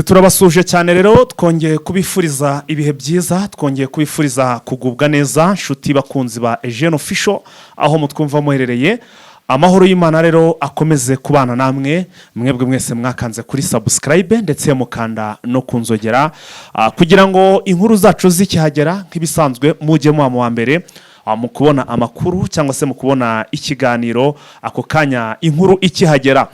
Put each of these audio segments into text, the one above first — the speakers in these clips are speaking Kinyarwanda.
Turabasuhuje cyane rero, twongeye kubifuriza ibihe byiza, twongeye kubifuriza kugubwa neza. Nshuti bakunzi ba Ejene Official, aho mutwumva muherereye, amahoro y'Imana rero akomeze kubana namwe, mwebwe mwese mwakanze kuri subscribe ndetse mukanda no ku nzogera, kugira ngo inkuru zacu zikihagera nk'ibisanzwe mujye muba mu wa mbere mu kubona amakuru cyangwa se mu kubona ikiganiro ako kanya inkuru ikihagera.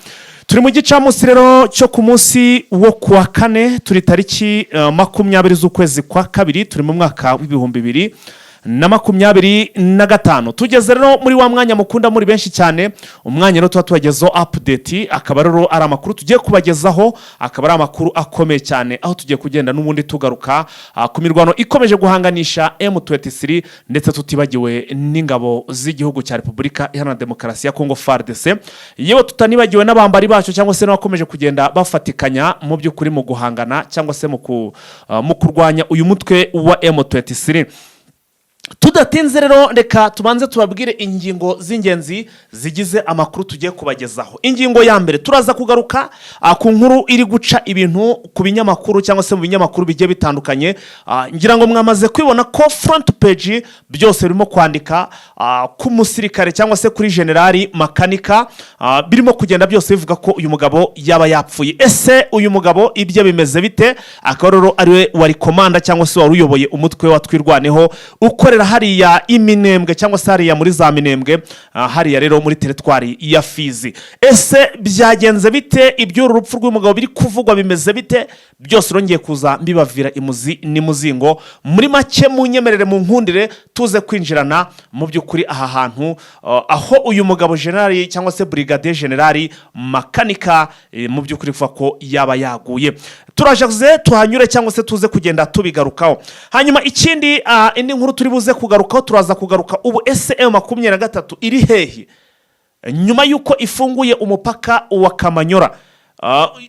Turi mu gicamunsi rero cyo ku munsi wo kuwa kane, turi tariki 20 z'ukwezi kwa kabiri, turi mu mwaka wa 2025. Tugeze rero muri wa mwanya mukunda muri benshi cyane, umwanya rero tuba tubagezaho update, akaba rero ari amakuru tugiye kubagezaho, akaba ari amakuru akomeye cyane, aho tugiye kugenda n'ubundi tugaruka ku mirwano ikomeje guhanganisha M23 ndetse tutibagiwe n'ingabo z'igihugu cya Repubulika Iharanira Demokarasi ya Kongo, FARDC, yewe tutanibagiwe n'abambari bacyo cyangwa se n'abakomeje kugenda bafatikanya mu by'ukuri mu guhangana cyangwa se mu kurwanya uyu mutwe wa M23. Tudatinze rero, reka tubanze tubabwire ingingo z'ingenzi zigize amakuru tugiye kubagezaho. Ingingo ya mbere, turaza kugaruka ku nkuru iri guca ibintu ku binyamakuru cyangwa se mu binyamakuru bigiye bitandukanye. Ngira ngo mwamaze kwibona ko front page byose birimo kwandika ku musirikare cyangwa se kuri Generali Makanika, birimo kugenda byose bivuga ko uyu mugabo yaba yapfuye. Ese uyu mugabo ibye bimeze bite? Akaba rero ariwe wari commander cyangwa se wari uyoboye umutwe wa Twirwaneho ukorera hariya Iminembwe cyangwa se hariya muri za Minembwe, hariya rero muri teritwari ya Fizi. Ese byagenze bite? Iby'uru rupfu rw'umugabo biri kuvugwa bimeze bite? Byose urongeye kuza mbibavira imuzi n'imuzingo. Muri make, munyemerere, mu nkundire tuze kwinjirana mu by'ukuri aha hantu, aho uyu mugabo generali cyangwa se brigadier generali Makanika, mu by'ukuri bivuga ko yaba yaguye. Turaje tuhanyure cyangwa se tuze kugenda tubigarukaho. Hanyuma ikindi, indi nkuru turi buze kugarukaho, turaza kugaruka ubu ese M23 iri hehe nyuma y'uko ifunguye umupaka wa Kamanyora,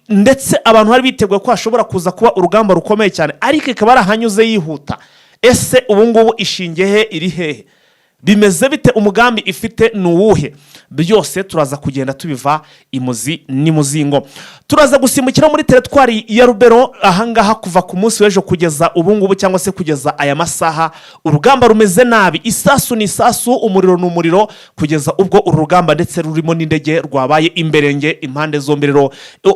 ndetse abantu bari biteguye ko hashobora kuza kuba urugamba rukomeye cyane, ariko ikaba yarahanyuze yihuta. Ese ubu ngubu ishingiye he? Iri hehe? Bimeze bite? Umugambi ifite ni uwuhe? Byose turaza kugenda tubiva imuzi n'imuzingo. Turaza gusimbukira muri teritwari ya Rubero. Ahangaha kuva ku munsi w'ejo kugeza ubu ngubu cyangwa se kugeza aya masaha, urugamba rumeze nabi, isasu ni isasu, umuriro ni umuriro, kugeza ubwo uru rugamba ndetse rurimo n'indege rwabaye imberenge impande zombi. Rero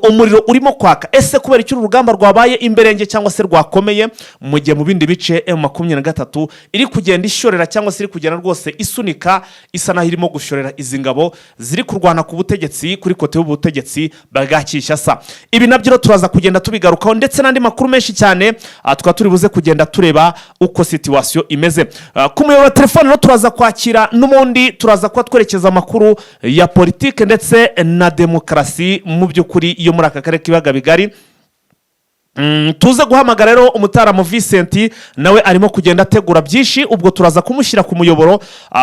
umuriro urimo kwaka. Ese kubera icyo uru rugamba rwabaye imberenge cyangwa se rwakomeye, mu gihe mu bindi bice M23 iri kugenda ishorera cyangwa se iri kugenda rwose isunika, isa naho irimo gushorera izi ngabo ziri kurwana ku butegetsi, kuri côté y'ubutegetsi bwa Kinshasa? Ibi nabyo rero turaza kugenda tubigarukaho ndetse n'andi makuru menshi cyane, tukaba turi buze kugenda tureba uko situation imeze. Ku muyoboro wa telefone rero turaza kwakira n'ubundi, turaza kuba twerekeza amakuru ya politike ndetse na demokarasi mu by'ukuri yo muri aka karere k'ibiyaga bigari. Tuze guhamagara rero umutaramu Vincent, nawe arimo kugenda ategura byinshi. Ubwo turaza kumushyira ku muyoboro,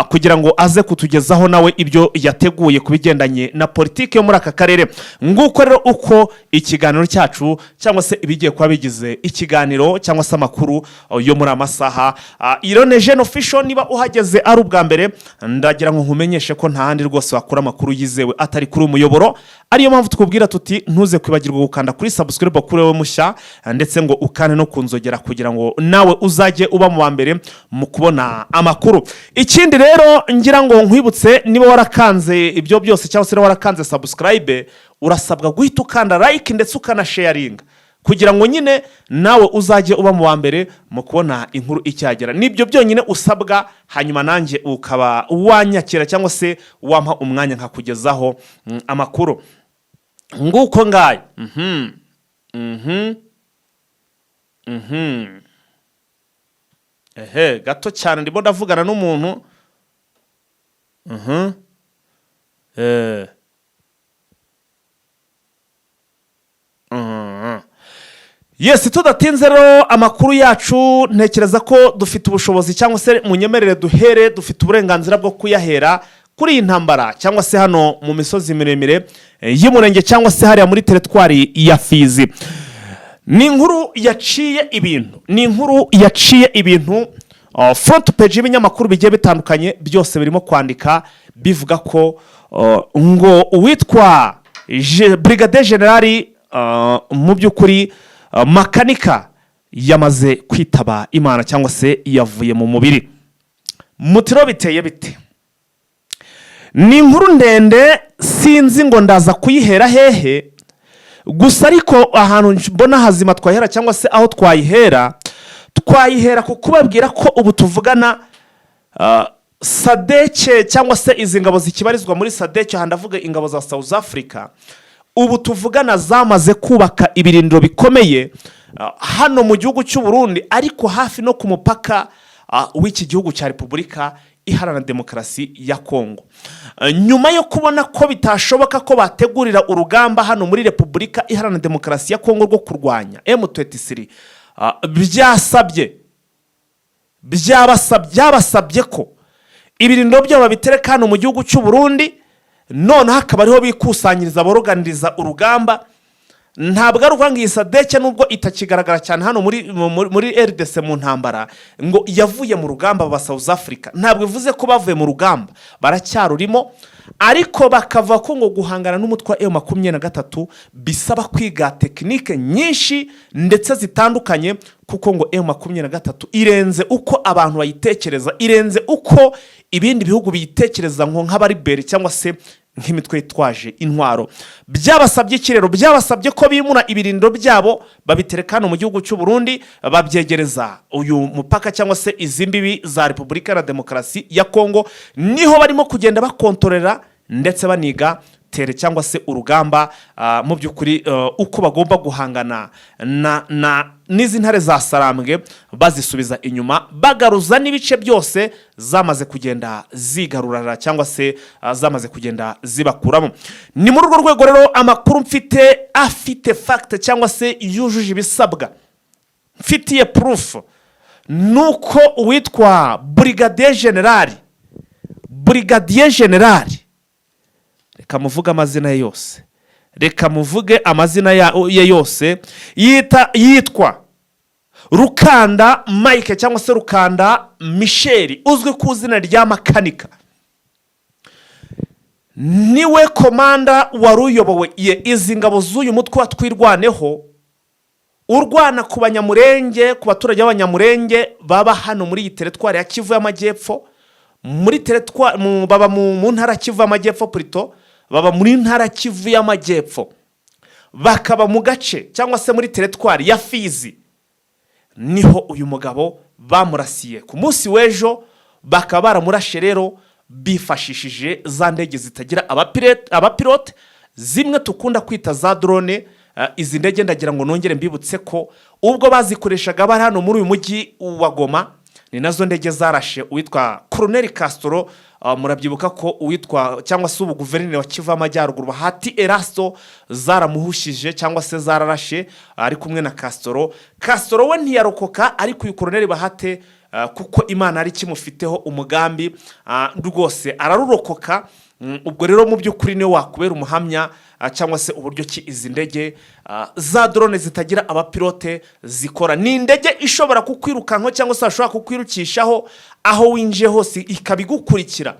kugira ngo aze kutugezaho nawe ibyo yateguye ku bigendanye na politiki yo muri aka karere. Nguko rero uko ikiganiro cyacu cyangwa se ibigiye kuba bigize ikiganiro cyangwa se amakuru yo muri aya masaha. Irone Jene Official, niba uhageze ari ubwa mbere, ndagira ngo nkumenyeshe ko nta handi rwose wakura amakuru yizewe atari kuri uyu muyoboro. Ariyo mpamvu tukubwira tuti ntuze kwibagirwa gukanda kuri subscribe kuri wowe mushya, ndetse ngo ukande no ku nzogera kugira ngo nawe uzajye uba mu wa mbere mu kubona amakuru. Ikindi rero ngira ngo nkwibutse, niba warakanze ibyo byose cyangwa se niba warakanze subscribe, urasabwa guhita ukanda like ndetse ukanasharinga kugira ngo nyine nawe uzajye uba mu wa mbere mu kubona inkuru icyagera. Nibyo byonyine usabwa, hanyuma nanjye ukaba wanyakira cyangwa se wampa umwanya nkakugezaho amakuru. Nguko ngayo. Ehe, gato cyane, ndimo ndavugana n'umuntu. Yes, tudatinze rero amakuru yacu, ntekereza ko dufite ubushobozi cyangwa se munyemerere duhere, dufite uburenganzira bwo kuyahera kuri iyi ntambara cyangwa se hano mu misozi miremire y'Umurenge cyangwa se hariya muri teritwari ya Fizi. Ni inkuru yaciye ibintu, ni inkuru yaciye ibintu. Front page y'ibinyamakuru bigiye bitandukanye byose birimo kwandika bivuga ko ngo uwitwa brigadier general, mu by'ukuri Makanika yamaze kwitaba Imana cyangwa se yavuye mu mubiri. Mutiro biteye bite? Ni inkuru ndende, sinzi ngo ndaza kuyihera hehe gusa, ariko ahantu mbona hazima twahera cyangwa se aho twayihera, twayihera ku kubabwira ko ubu tuvugana SADC cyangwa se izi ngabo zikibarizwa muri SADC, aha ndavuga ingabo za South Africa, ubu tuvugana zamaze kubaka ibirindiro bikomeye hano mu gihugu cy'u Burundi, ariko hafi no ku mupaka w'iki gihugu cya Repubulika Iharanira Demokarasi ya Kongo. Nyuma yo kubona ko bitashoboka ko bategurira urugamba hano muri Repubulika Iharanira Demokarasi ya Kongo rwo kurwanya M23, byabasabye ko ibirindiro byabo babitereka hano mu gihugu cy'u Burundi, noneho akaba ariho bikusanyiriza, boroganiriza urugamba. Ntabwo ari ukuvuga ngo iyi SADC, nubwo itakigaragara cyane hano muri RDC mu ntambara, ngo yavuye mu rugamba. Ba South Africa ntabwo bivuze ko bavuye mu rugamba, baracyarurimo, ariko bakava ko ngo guhangana n'umutwe wa M23 bisaba kwiga technique nyinshi ndetse zitandukanye, kuko ngo M23 irenze uko abantu bayitekereza, irenze uko ibindi bihugu biyitekereza nko nk'abariberi cyangwa se nk'imitwe yitwaje intwaro. Byabasabye iki rero? Byabasabye ko bimura ibirindiro byabo, babitereka hano mu gihugu cy'u Burundi, babyegereza uyu mupaka cyangwa se izi mbibi za Repubulika ya Demokarasi ya Kongo. Niho barimo kugenda bakontorera ndetse baniga terrain cyangwa se urugamba, mu by'ukuri uko bagomba guhangana na n'izi ntare za Sarambwe, bazisubiza inyuma, bagaruza n'ibice byose zamaze kugenda zigarurara cyangwa se zamaze kugenda zibakuramo. Ni muri urwo rwego rero amakuru mfite afite fact cyangwa se yujuje ibisabwa, mfitiye proof, nuko uwitwa brigadier général, reka muvuge amazina ye yose, reka muvuge amazina ye yose, yitwa Rukanda Mike cyangwa se Rukanda Michel, uzwi ku izina rya Makanika, niwe commander wari uyobowe ye izi ngabo z'uyu mutwe wa Twirwaneho urwana ku Banyamurenge, ku baturage b'Abanyamurenge baba hano muri iyi teritwari ya Kivu y'Amajyepfo, muri teritwari baba mu ntara ya Kivu y'Amajyepfo, plutôt baba muri ntara Kivu y'Amajyepfo, bakaba mu gace cyangwa se muri teritwari ya Fizi. Niho uyu mugabo bamurasiye ku munsi w'ejo, bakaba baramurashe rero bifashishije za ndege zitagira abapilote, zimwe tukunda kwita za drone. Izi ndege ndagira ngo nongere mbibutse ko ubwo bazikoreshaga bari hano muri uyu mujyi wa Goma, ni nazo ndege zarashe uwitwa Colonel Castro. Murabyibuka ko uwitwa cyangwa se ubu guverineri wa Kivu y'Amajyaruguru Bahati Erasto zaramuhushije cyangwa se zararashe ari kumwe na Castro. Castro we ntiyarokoka, ariko uyu Colonel Bahati, kuko Imana yari ikimufiteho umugambi, rwose ararurokoka. Ubwo rero mu by'ukuri niwe wakubera umuhamya cyangwa se uburyo ki izi ndege za drone zitagira abapilote zikora. Ni indege ishobora kukwirukankaho cyangwa se bashobora kukwirukishaho, aho winjiye hose ikaba igukurikira.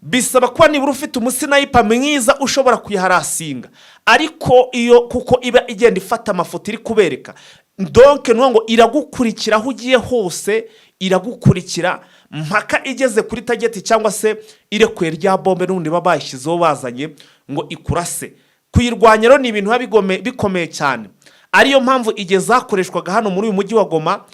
Bisaba kuba nibura ufite umusniper mwiza ushobora kuyiharasinga, ariko iyo kuko iba igenda ifata amafoto iri kubereka, donc ni ngo iragukurikira aho ugiye hose, iragukurikira mpaka igeze kuri target cyangwa se irekuye rya bombe n'ubundi baba bayishyizeho bazanye ngo ikurase. Kuyirwanya rero ni ibintu biba bikomeye cyane, ariyo mpamvu igihe zakoreshwaga hano muri uyu mujyi wa Goma,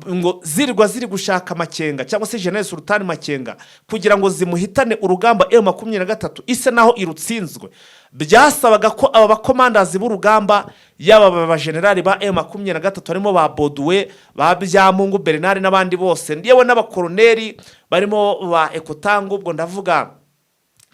ngo zirirwa ziri gushaka Makenga cyangwa se General Sultani Makenga kugira ngo zimuhitane, urugamba M23 ise naho irutsinzwe, byasabaga ko aba bakomandazi b'urugamba, yaba aba bajenerali ba M23 harimo ba Boduwe, ba Byamungu Bernard n'abandi bose, yewe n'abakoroneri barimo ba Ekotangu, ubwo ndavuga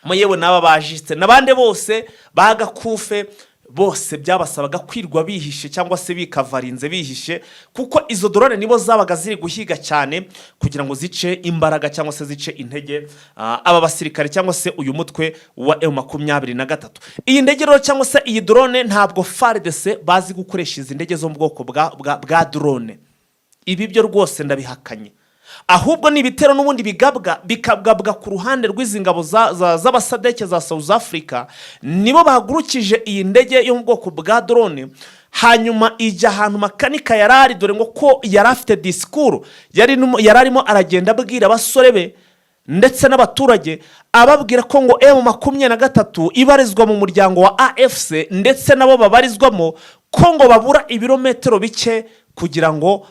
mo yewe n'aba bajisite n'abandi bose bagakufe bose, byabasabaga kwirwa bihishe cyangwa se bikavarinze bihishe, kuko izo drone nibo zabaga ziri guhiga cyane kugira ngo zice imbaraga cyangwa se zice intege aba basirikare cyangwa se uyu mutwe wa M23. Iyi ndege rero cyangwa se iyi drone, ntabwo FARDC bazi gukoresha izi ndege zo mu bwoko bwa drone. Ibi byo rwose ndabihakanye, ahubwo ni ibitero n'ubundi bigabwa, bikagabwa ku ruhande rw'izi ngabo z'abaSADC za South Africa. Nibo bahagurukije iyi ndege yo mu bwoko bwa drone. Hanyuma ijya ahantu Makanika yari ari, dore ngo ko yari afite disikuru, yari arimo aragenda abwira abasore be ndetse n'abaturage, ababwira ko ngo M23 ibarizwa mu muryango wa AFC, ndetse nabo babarizwamo, ko ngo babura ibirometero bike kugira ngo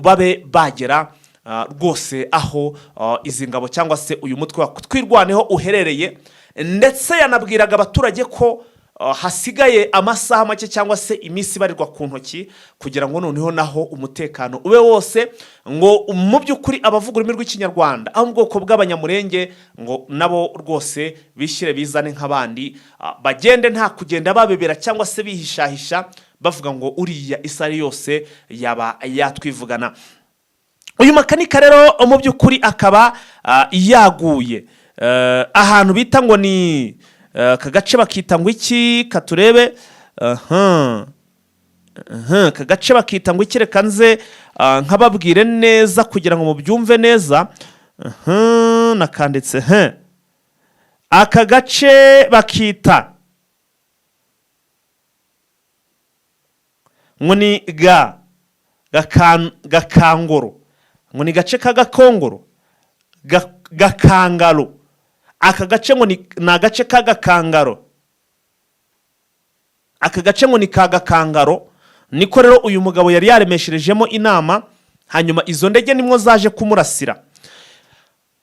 babe bagera rwose aho izi ngabo cyangwa se uyu mutwe wa Twirwaneho uherereye. Ndetse yanabwiraga abaturage ko hasigaye amasaha make cyangwa se iminsi ibarirwa ku ntoki kugira ngo noneho naho umutekano ube wose, ngo mu by'ukuri abavuga ururimi rw'Ikinyarwanda, aho mu bwoko bw'Abanyamurenge, ngo nabo rwose bishyire bizane nk'abandi, bagende nta kugenda babebera cyangwa se bihishahisha bavuga ngo uriya isari yose yaba yatwivugana. Uyu Makanika rero mu by'ukuri akaba yaguye ahantu bita ngo ni aka gace bakita ngo iki? Katurebe. Aha. Aha, aka gace bakita ngo iki? Reka nze nkababwire neza kugira ngo mubyumve neza. Aha, nakanditse he? Aka gace bakita ngo ni Gakangoro, ngo ni gace ka Gakongoro, Gakangaro. Aka gace ngo ni agace ka Gakangaro. Aka gace ngo ni ka Gakangaro. Niko rero uyu mugabo yari yaremesherejemo inama, hanyuma izo ndege nimwo zaje kumurasira.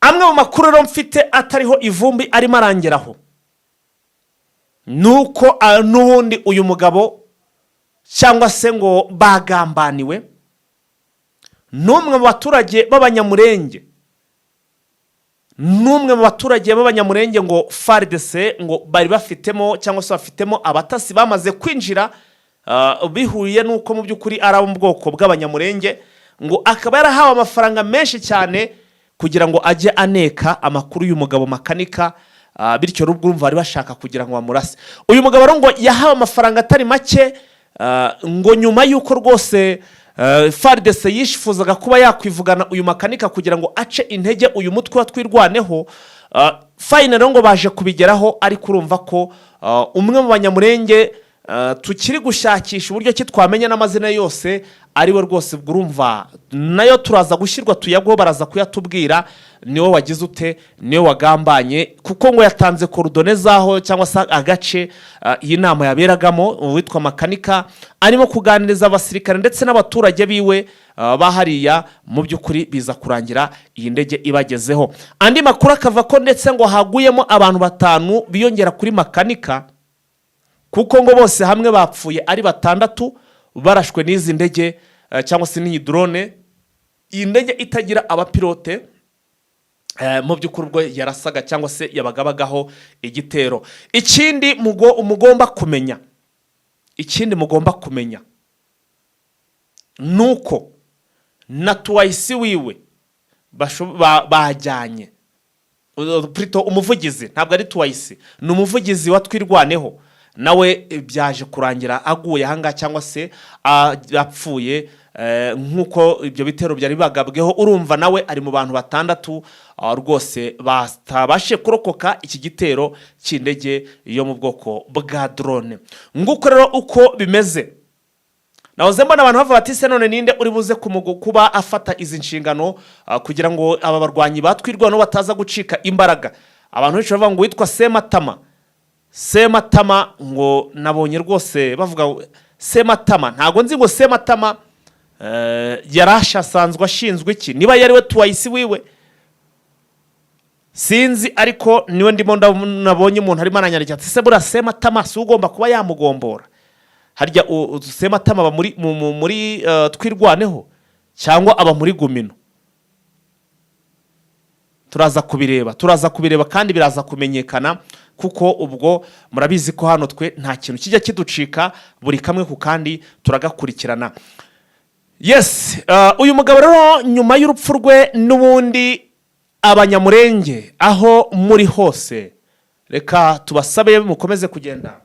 Amwe mu makuru rero mfite atariho ivumbi arimo arangeraho ni uko n'ubundi uyu mugabo cyangwa se ngo bagambaniwe n'umwe mu baturage b'Abanyamurenge, n'umwe mu baturage b'Abanyamurenge ngo FARDC ngo bari bafitemo cyangwa se bafitemo abatasi bamaze kwinjira, bihuriye n'uko mu by'ukuri ari abo mu bwoko bw'Abanyamurenge, ngo akaba yarahawe amafaranga menshi cyane kugira ngo ajye aneka amakuru y'umugabo Makanika, bityo rero urumva bari bashaka kugira ngo bamurase. Uyu mugabo rero ngo yahawe amafaranga atari make, ngo nyuma y'uko rwose FARDC yifuzaga kuba yakwivugana uyu Makanika kugira ngo ace intege uyu mutwe wa Twirwaneho. Finally rero ngo baje kubigeraho, ariko urumva ko umwe mu Banyamurenge tukiri gushakisha uburyo ki twamenya n'amazina yose ari we rwose. Ubwo urumva nayo turaza gushyirwa tuyagweho, baraza kuyatubwira. Niwe wagize ute? Niwe wagambanye, kuko ngo yatanze coordonnées z'aho cyangwa se agace iyi nama yaberagamo, uwitwa Makanika arimo kuganiriza abasirikare ndetse n'abaturage biwe bahariya. Mu by'ukuri biza kurangira iyi ndege ibagezeho. Andi makuru akava ko ndetse ngo haguyemo abantu batanu biyongera kuri Makanika, kuko ngo bose hamwe bapfuye ari batandatu barashwe n'izi ndege cyangwa se n'iyi drone, iyi ndege itagira abapilote. Mu by'ukuri ubwo yarasaga cyangwa se yabagabagaho igitero. Ikindi mugomba kumenya, ikindi mugomba kumenya ni uko na tuwayisi wiwe bajyanye. Plutôt umuvugizi, ntabwo ari tuwayisi, ni umuvugizi wa Twirwaneho, nawe byaje kurangira aguye ahangaha cyangwa se apfuye nk'uko ibyo bitero byari bibagabweho. Urumva nawe ari mu bantu batandatu rwose batabashe kurokoka iki gitero cy'indege yo mu bwoko bwa drone. Nguko rero uko bimeze. Nahoze mbona abantu bavuga bati: "Se none ninde uri buze kuba afata izi nshingano kugira ngo aba barwanyi batwirwaneho bataza gucika imbaraga?" Abantu benshi bavuga ngo witwa Sematama. Sematama ngo nabonye rwose bavuga Sematama, ntabwo nzi ngo Sematama yarashe asanzwe ashinzwe iki, niba yari we tuwayisi wiwe sinzi, ariko niwe ndimo nabonye umuntu arimo aranyandikira ati: "Se buriya Sematama si ugomba kuba yamugombora?" Harya Sematama aba muri Twirwaneho cyangwa aba muri Gumino? Turaza kubireba, turaza kubireba kandi biraza kumenyekana, kuko ubwo murabizi ko hano twe nta kintu kijya kiducika, buri kamwe ku kandi turagakurikirana. Yes, uyu mugabo rero nyuma y'urupfu rwe n'ubundi Abanyamurenge aho muri hose, reka tubasabe mukomeze kugenda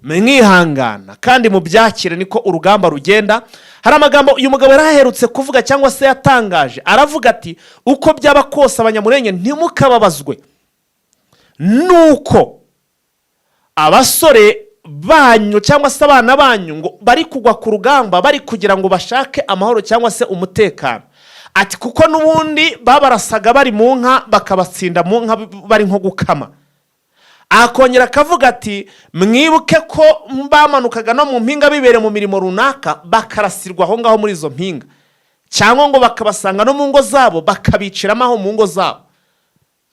mwihangana kandi mubyakire, niko urugamba rugenda. Hari amagambo uyu mugabo yari aherutse kuvuga cyangwa se yatangaje, aravuga ati: "Uko byaba kose Abanyamurenge ntimukababazwe nuko abasore Banyu cyangwa se abana banyu ngo bari kugwa ku rugamba, bari kugira ngo bashake amahoro cyangwa se umutekano. Ati kuko n'ubundi babarasaga bari mu nka, bakabatsinda mu nka bari nko gukama. Akongera akavuga ati mwibuke ko bamanukaga no mu mpinga bibereye mu mirimo runaka, bakarasirwa aho ngaho muri izo mpinga, cyangwa ngo bakabasanga no mu ngo zabo, bakabiciramo aho mu ngo zabo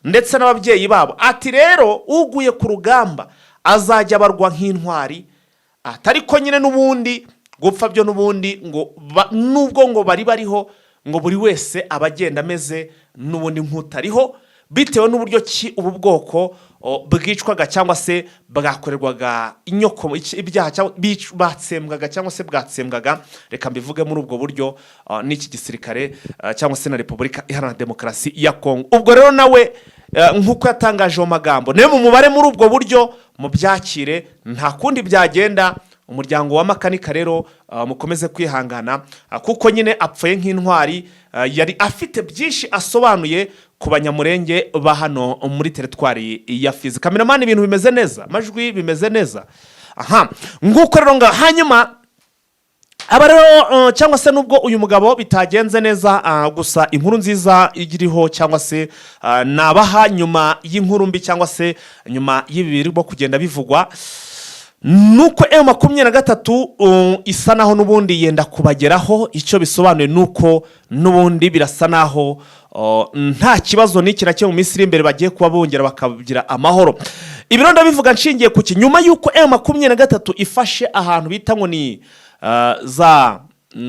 ndetse n'ababyeyi babo. Ati rero uguye ku rugamba azajya abarwa nk'intwari. Ati ariko nyine n'ubundi gupfa byo n'ubundi ngo nubwo ngo bari bariho, ngo buri wese aba agenda ameze n'ubundi nk'utariho, bitewe n'uburyo ki ubu bwoko bwicwaga cyangwa se bwakorerwaga inyoko ibyaha cyangwa batsembwaga cyangwa se bwatsembwaga, reka mbivuge muri ubwo buryo, n'iki gisirikare cyangwa se na Repubulika Iharanira Demokarasi ya Kongo. Ubwo rero nawe nk'uko yatangaje ayo magambo, nawe mu mubare muri ubwo buryo mubyakire, nta kundi byagenda. Umuryango wa Makanika rero mukomeze kwihangana, kuko nyine apfuye nk'intwari. Yari afite byinshi asobanuye ku Banyamurenge ba hano muri teritwari ya Fizi. Cameraman, ibintu bimeze neza, amajwi bimeze neza. Aha nguko rero nga hanyuma aba rero cyangwa se nubwo uyu mugabo bitagenze neza, gusa inkuru nziza iriho cyangwa se nabaha nyuma y'inkuru mbi cyangwa se nyuma y'ibi birimo kugenda bivugwa, nuko M23 isa naho n'ubundi yenda kubageraho. Icyo bisobanuye ni uko n'ubundi birasa naho nta kibazo n'iki na kimwe, mu minsi iri imbere bagiye kuba bongera bakagira amahoro. Ibiro ndabivuga nshingiye ku ki? Nyuma y'uko M23 ifashe ahantu bita ngo ni za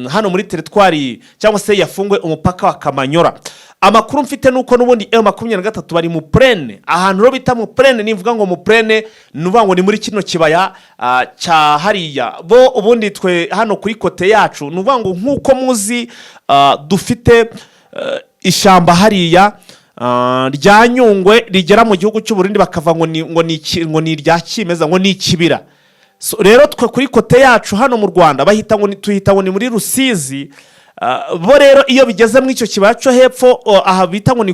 hano muri teritwari cyangwa se yafunguwe umupaka wa Kamanyora, amakuru mfite ni uko n'ubundi M23 bari mu plaine. Ahantu rero bita mu plaine, nivuga ngo mu plaine, ni ukuvuga ngo ni muri kino kibaya cya hariya. Bo ubundi twe hano kuri côté yacu, ni ukuvuga ngo nk'uko muzi dufite ishyamba hariya rya Nyungwe rigera mu gihugu cy'u Burundi, bakava ngo ni irya kimeza, ngo ni ikibira. So, rero twe kuri côté yacu hano mu Rwanda bahita ngo tuhita ngo ni muri Rusizi. Bo rero iyo bigeze muri icyo kibaya cyo hepfo, aha bita ngo ni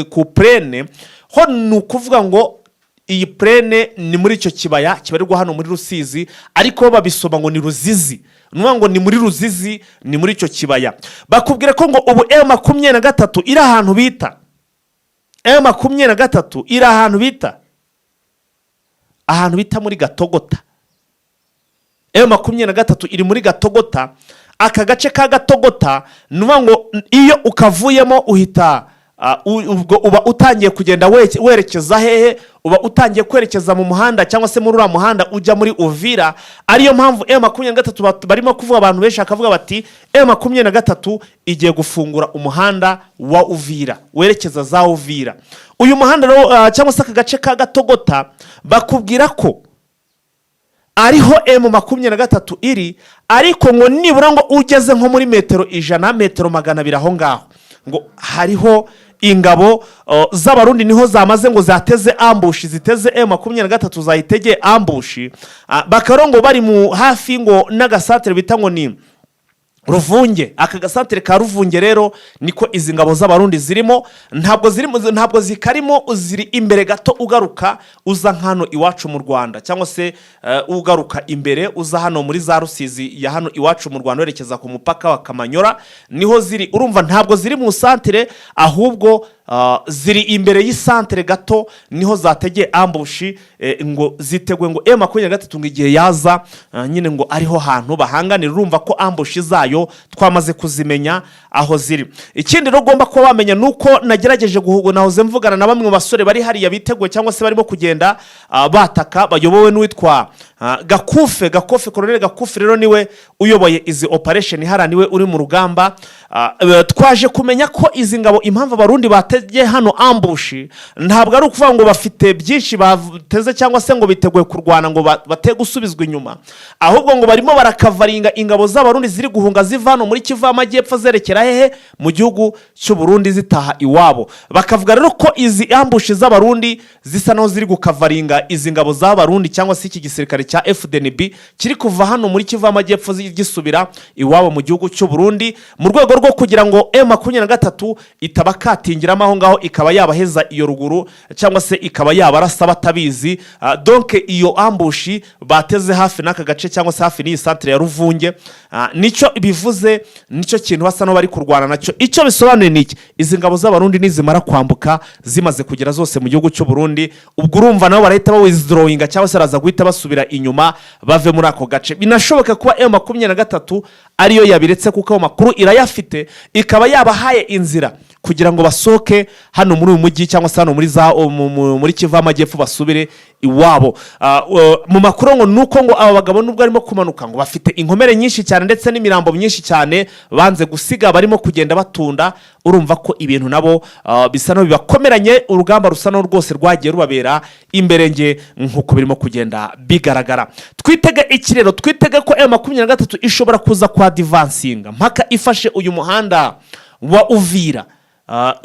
ku plaine ho, ni ukuvuga ngo iyi plaine ni muri icyo kibaya kibarirwa hano muri Rusizi, ariko bo babisoma ngo ni Ruzizi. Ni ukuvuga ngo ni muri Ruzizi, ni muri icyo kibaya. Bakubwira ko ngo ubu M23 iri ahantu bita, M23 iri ahantu bita muri Gatogota. M23 iri muri Gatogota. Aka gace ka Gatogota, ni ukuvuga ngo iyo ukavuyemo uhita ubwo uba utangiye kugenda werekeza hehe? Uba utangiye kwerekeza mu muhanda cyangwa se muri uriya muhanda ujya muri Uvira, ariyo mpamvu M23 barimo kuvuga, abantu benshi bakavuga bati M23 igiye gufungura umuhanda wa Uvira werekeza za Uvira. Uyu muhanda rero cyangwa se aka gace ka Gatogota, bakubwira ko ariho M23 iri, ariko ngo nibura ngo ugeze nko muri metero 100, metero 200 aho ngaho, ngo hariho ingabo z'Abarundi, niho zamaze ngo zateze ambush, ziteze M23, zayitegeye ambush. Bakaba ngo bari mu hafi ngo n'agasantere bita ngo ni Ruvunge. Aka gasantere ka Ruvunge rero niko izi ngabo z'Abarundi zirimo. Ntabwo zirimo, ntabwo zikarimo, ziri imbere gato ugaruka uza hano iwacu mu Rwanda, cyangwa se ugaruka imbere uza hano muri za Rusizi ya hano iwacu mu Rwanda, werekeza ku mupaka wa Kamanyora, niho ziri. Urumva ntabwo ziri mu santere, ahubwo ziri imbere y'isantere gato, niho zategeye ambush, ngo ziteguye ngo M23 ngo igihe yaza nyine ngo ariho hantu bahanganira. Urumva ko ambush zayo twamaze kuzimenya aho ziri. Ikindi rero ugomba kuba wamenya ni uko nagerageje guhugu, nahoze mvugana na bamwe mu basore bari hariya biteguye cyangwa se barimo kugenda bataka, bayobowe n'uwitwa Gakufe. Gakufe, Koroneli Gakufe rero niwe uyoboye izi operation hariya, niwe uri mu rugamba. Twaje kumenya ko izi ngabo, impamvu Abarundi bategeye hano ambush, ntabwo ari ukuvuga ngo bafite byinshi bateze cyangwa se ngo biteguye kurwana ngo bate gusubizwa inyuma, ahubwo ngo barimo barakavaringa ingabo z'Abarundi ziri guhunga ziva hano muri Kivu y'Amajyepfo zerekera hehe? Mu gihugu cy'u Burundi, zitaha iwabo. Bakavuga rero ko izi ambush z'Abarundi zisa naho ziri gukavaringa izi ngabo z'Abarundi cyangwa se iki gisirikare. cya FDNB kiri kuva hano muri Kivu y'Amajyepfo gisubira iwabo mu gihugu cy'u Burundi, mu rwego rwo kugira ngo M23 itabakatingiramo aho ngaho, ikaba yabaheza iyo ruguru cyangwa se ikaba yabarasa batabizi. Donc iyo ambush bateze hafi n'aka gace cyangwa se hafi n'iyi centre ya Ruvunge, nicyo bivuze, nicyo kintu basa n'aho bari kurwana nacyo. Icyo bisobanuye ni iki? Izi ngabo z'Abarundi nizimara kwambuka, zimaze kugera zose mu gihugu cy'u Burundi, ubwo urumva nabo barahita bawithdrawinga cyangwa se baraza guhita basubira inyuma, bave muri ako gace. Binashoboka kuba M23 ariyo yabiretse, kuko ayo makuru irayafite, ikaba yabahaye inzira kugira ngo basohoke hano muri uyu mujyi cyangwa se hano muri za muri Kivu y'Amajyepfo, basubire iwabo. Mu makuru ngo ni uko ngo aba bagabo, nubwo barimo kumanuka, ngo bafite inkomere nyinshi cyane ndetse n'imirambo myinshi cyane banze gusiga, barimo kugenda batunda. Urumva ko ibintu nabo bisa n'aho bibakomeranye, urugamba rusa n'aho rwose rwagiye rubabera imberenge nk'uko birimo kugenda bigaragara. Twitege iki rero? Twitege ko M23 ishobora kuza kwa advancinga mpaka ifashe uyu muhanda wa Uvira.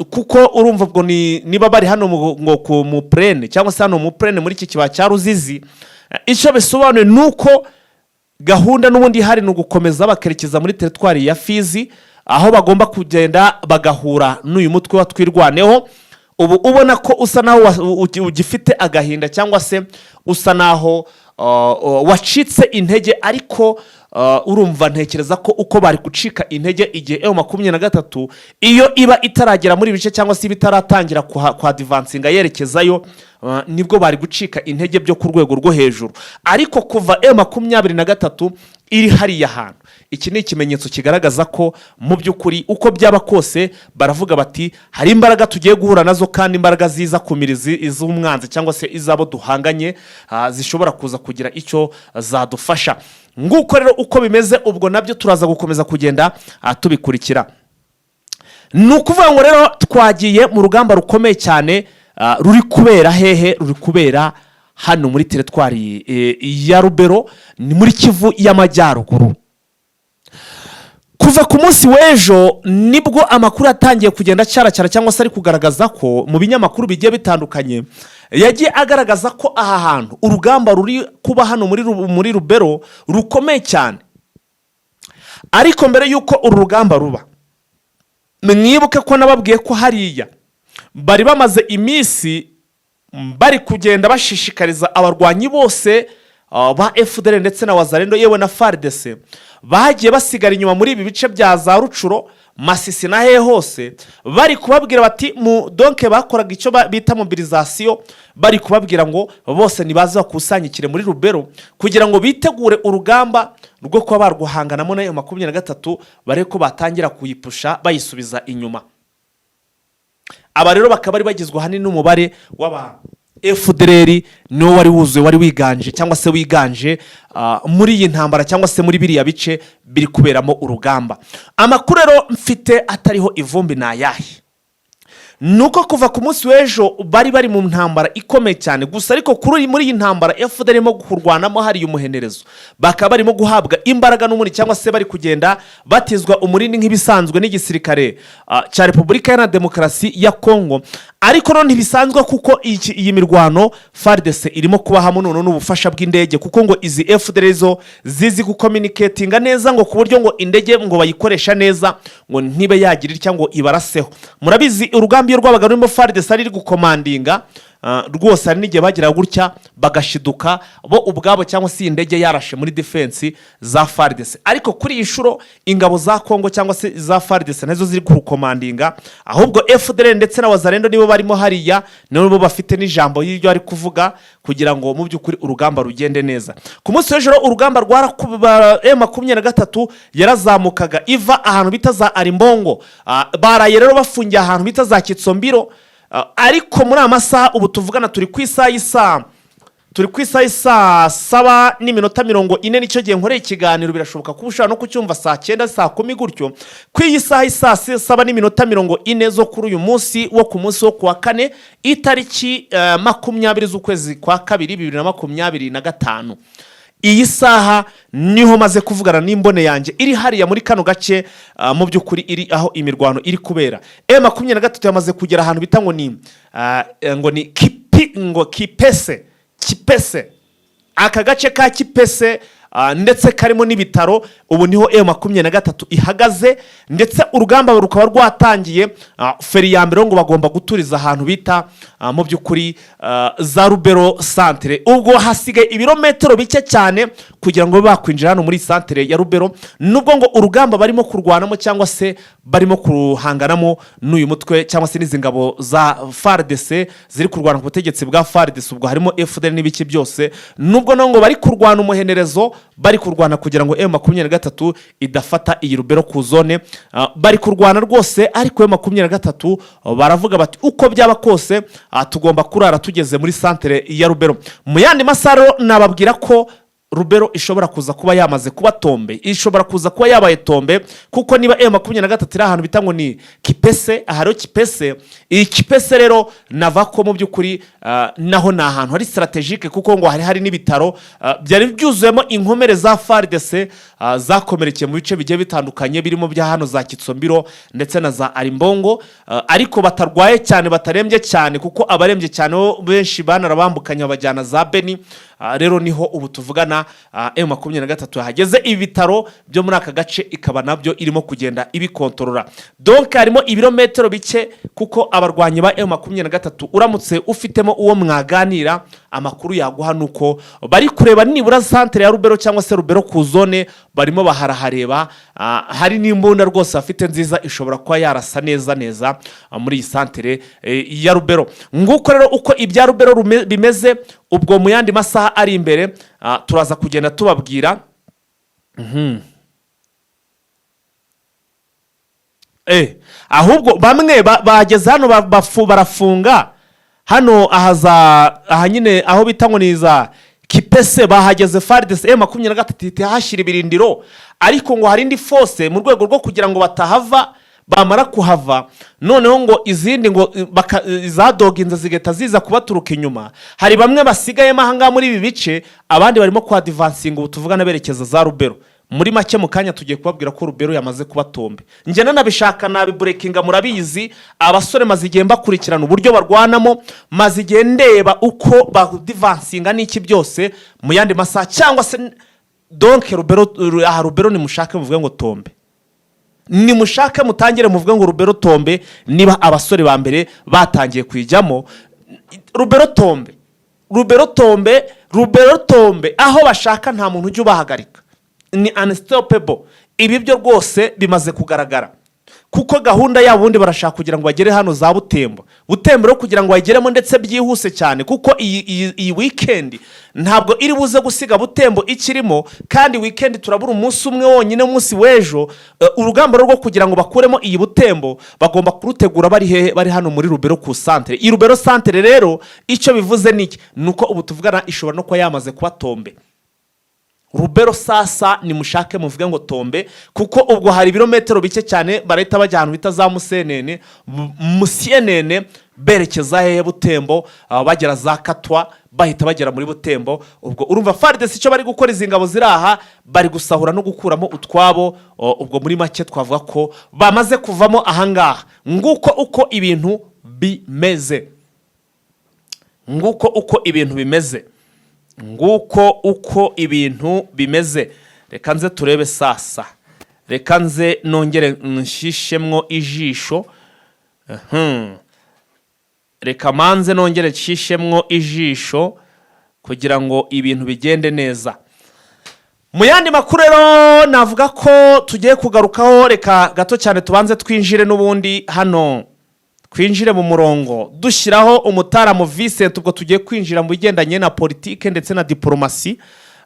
Kuko urumva ubwo ni niba bari hano ngo ku mu plaine cyangwa se hano mu plaine muri iki kibaya cya Ruzizi, icyo bisobanuye ni uko gahunda n'ubundi ihari ni ugukomeza bakerekeza muri teritwari ya Fizi, aho bagomba kugenda bagahura n'uyu mutwe wa Twirwaneho ubu ubona ko usa naho ugifite agahinda cyangwa se usa naho wacitse intege. Ariko urumva ntekereza ko uko bari gucika intege igihe M23 iyo iba itaragera muri ibi bice cyangwa se iba itaratangira kwa advancinga yerekezayo, nibwo bari gucika intege byo ku rwego rwo hejuru. Ariko kuva M23 iri hariya hantu, iki ni ikimenyetso kigaragaza ko mu by'ukuri, uko byaba kose, baravuga bati hari imbaraga tugiye guhura nazo, kandi imbaraga ziza kumira iz'umwanzi cyangwa se iz'abo duhanganye, zishobora kuza kugira icyo zadufasha. Nguko rero uko bimeze. Ubwo nabyo turaza gukomeza kugenda tubikurikira. Ni ukuvuga ngo rero twagiye mu rugamba rukomeye cyane, ruri kubera hehe? Ruri kubera hano muri teritwari ya Rubero, ni muri Kivu y'Amajyaruguru. Kuva ku munsi w'ejo nibwo amakuru yatangiye kugenda acaracara cyangwa se ari kugaragaza ko mu binyamakuru bigiye bitandukanye yagiye agaragaza ko aha hantu urugamba ruri kuba hano muri Rubero rukomeye cyane. Ariko mbere y'uko uru rugamba ruba, mwibuke ko nababwiye ko hariya bari bamaze iminsi bari kugenda bashishikariza abarwanyi bose ba FDLR ndetse na Wazalendo, yewe na FARDC bagiye basigara inyuma muri ibi bice bya za Rutshuru, Masisi na hehe hose, bari kubabwira bati mu donc bakoraga icyo bita mobilisation, bari kubabwira ngo bose nibaze bakusanyikire muri Rubero kugira ngo bitegure urugamba rwo kuba barguhanganamo na M23, barebe ko batangira kuyipusha bayisubiza inyuma. Aba rero bakaba bari bagizwe ahanini n'umubare w'aba FDLR, niwo wari wuzuye, wari wiganje cyangwa se wiganje muri iyi ntambara cyangwa se muri biriya bice biri kuberamo urugamba. Amakuru rero mfite atariho ivumbi ni ayahe? Ni uko kuva ku munsi w'ejo bari mu ntambara ikomeye cyane gusa, ariko muri iyi ntambara FDLR irimo kurwanamo hariya umuhenerezo, bakaba barimo guhabwa imbaraga n'umuri cyangwa se bari kugenda batizwa umurindi nk'ibisanzwe n'igisirikare cya Repubulika Iharanira Demokarasi ya Kongo. Ariko none ntibisanzwe, kuko iyi mirwano FARDC irimo kubahamo none n'ubufasha bw'indege, kuko ngo izi FDLR zo zizi gucommunicatinga neza, ngo ku buryo ngo indege ngo bayikoresha neza ngo ntibe yagira itya ngo ibaraseho. Murabizi, urugamba iyo rwabaga rurimo FARDC ari gucommandinga, rwose hari n'igihe bagira gutya bagashiduka bo ubwabo cyangwa se iyi ndege yarashe muri defense za FARDC. Ariko kuri iyi nshuro ingabo za Kongo cyangwa se za FARDC nazo ziri kurucommandinga, ahubwo FDLR ndetse na Wazalendo nibo barimo hariya, nibo bafite n'ijambo y'ibyo bari kuvuga kugira ngo mu by'ukuri urugamba rugende neza. Ku munsi w'ejo urugamba rwarakuba, M23 yarazamukaga iva ahantu bita za Arimbongo. Baraye rero bafungiye ahantu bita za Kitsombiro. Ariko muri aya masaha ubu tuvugana, turi ku isaha y'isaa 7:40, nicyo gihe nkoreye ikiganiro. Birashoboka kuba ushobora no kucyumva saa 9, saa 10 gutyo. Ku iyi saha y'isaa 7:40 zo kuri uyu munsi wo ku munsi wo kuwa kane, itariki 20 z'ukwezi kwa kabiri 2025, iyi saha niho maze kuvugana n'imbone yanjye iri hariya muri kano gace, mu by'ukuri iri aho imirwano iri kubera. M23 yamaze kugera ahantu bita ngo ni ngo ni kipi, ngo Kipese, Kipese. Aka gace ka Kipese ndetse karimo n'ibitaro, ubu niho M23 ihagaze, ndetse urugamba rukaba rwatangiye. Feri ya mbere ngo bagomba guturiza ahantu bita mu by'ukuri za Rubero centre. Ubwo hasigaye ibirometero bike cyane kugira ngo babe bakwinjira hano muri centre ya Rubero, nubwo ngo urugamba barimo kurwanamo cyangwa se barimo kuhanganamo n'uyu mutwe cyangwa se n'izi ngabo za FARDC ziri kurwana ku butegetsi bwa FARDC, ubwo harimo FDLR n'ibiki byose, nubwo nabo ngo bari kurwana umuhenerezo, bari kurwana kugira ngo M23 idafata iyi Rubero ku zone. Bari kurwana rwose, ariko M23 baravuga bati uko byaba kose tugomba kurara tugeze muri centre ya Rubero. Mu yandi masaha rero nababwira ko Rubero ishobora kuza kuba yamaze kuba tombe, ishobora kuza kuba yabaye tombe, kuko niba M23 iri ahantu bita ngo ni Kipese, aha rero Kipese, iyi Kipese rero nava ko mu by'ukuri naho ni ahantu hari stratégique, kuko ngo hari n'ibitaro byari byuzuyemo inkomere za FARDC zakomerekeye mu bice bigiye bitandukanye, birimo bya hano za Kitsombiro ndetse na za Arimbongo, ariko batarwaye cyane, batarembye cyane, kuko abarembye cyane bo benshi banarabambukanye babajyana za Beni. Rero niho ubu tuvugana M23 yahageze, ibi bitaro byo muri aka gace ikaba nabyo irimo kugenda ibikontorora. Donc harimo ibirometero bike, kuko abarwanyi ba M23 uramutse ufitemo uwo mwaganira, amakuru yaguha ni uko bari kureba nibura centre ya Rubero cyangwa se Rubero ku zone, barimo baharahareba. Hari n'imbunda rwose bafite nziza ishobora kuba yarasa neza neza muri iyi centre ya Rubero. Nguko rero uko ibya Rubero bimeze. Ubwo mu yandi masaha ari imbere turaza kugenda tubabwira. Ahubwo bamwe bageze hano barafunga hano aha za aha nyine aho bita ngo ni za Kipese, bahageze. FARDC M23 ihita ihashyira ibirindiro, ariko ngo hari indi force mu rwego rwo kugira ngo batahava. Bamara kuhava noneho ngo izindi ngo zadoginze zigahita ziza kubaturuka inyuma. Hari bamwe basigayemo ahangaha muri ibi bice, abandi barimo kwadivansinga ubu tuvugana berekeza za Rubero. Muri make, mu kanya tugiye kubabwira ko Rubero yamaze kuba tombe. Njye nanabishaka nabiburekinga, murabizi abasore maze igihe mbakurikirana uburyo barwanamo, maze igihe ndeba uko badivansinga n'iki byose. Mu yandi masaha cyangwa se donc Rubero, aha Rubero nimushake muvuge ngo tombe, nimushake mutangire muvuge ngo Rubero tombe. Niba abasore ba mbere batangiye kuyijyamo, Rubero tombe, Rubero tombe, Rubero tombe. Aho bashaka nta muntu ujya ubahagarika, ni unstoppable. Ibi byo rwose bimaze kugaragara, kuko gahunda yabo ubundi barashaka kugira ngo bagere hano za Butembo. Butembo rero kugira ngo bayigeremo ndetse byihuse cyane, kuko iyi weekend ntabwo iri buze gusiga Butembo ikirimo, kandi weekend turabura umunsi umwe wonyine, umunsi w'ejo. Urugamba rwo kugira ngo bakuremo iyi Butembo bagomba kurutegura bari hehe? Bari hano muri Rubero ku centre. Iyi Rubero centre rero icyo bivuze ni iki? Ni uko ubu tuvugana ishobora no kuba yamaze kuba tombe. Rubero sasa nimushake muvuge ngo tombe, kuko ubwo hari ibirometero bike cyane barahita bajya ahantu bita za Musenene, Musienene, berekeza hehe? Butembo. Bagera za Katwa bahita bagera muri Butembo. Ubwo urumva FARDC icyo bari gukora, izi ngabo ziri aha bari gusahura no gukuramo utwabo. Ubwo muri make twavuga ko bamaze kuvamo ahangaha. Nguko uko ibintu bimeze, nguko uko ibintu bimeze, nguko uko ibintu bimeze. Reka nze turebe sasa, reka nze nongere nshishemwo ijisho. Reka manze nongere nshishemwo ijisho kugira ngo ibintu bigende neza. Mu yandi makuru rero navuga ko tugiye kugarukaho, reka gato cyane tubanze twinjire n'ubundi hano, twinjire mu murongo dushyiraho umutaramu Vincent. Ubwo tugiye kwinjira mu bigendanye na politike ndetse na diporomasi.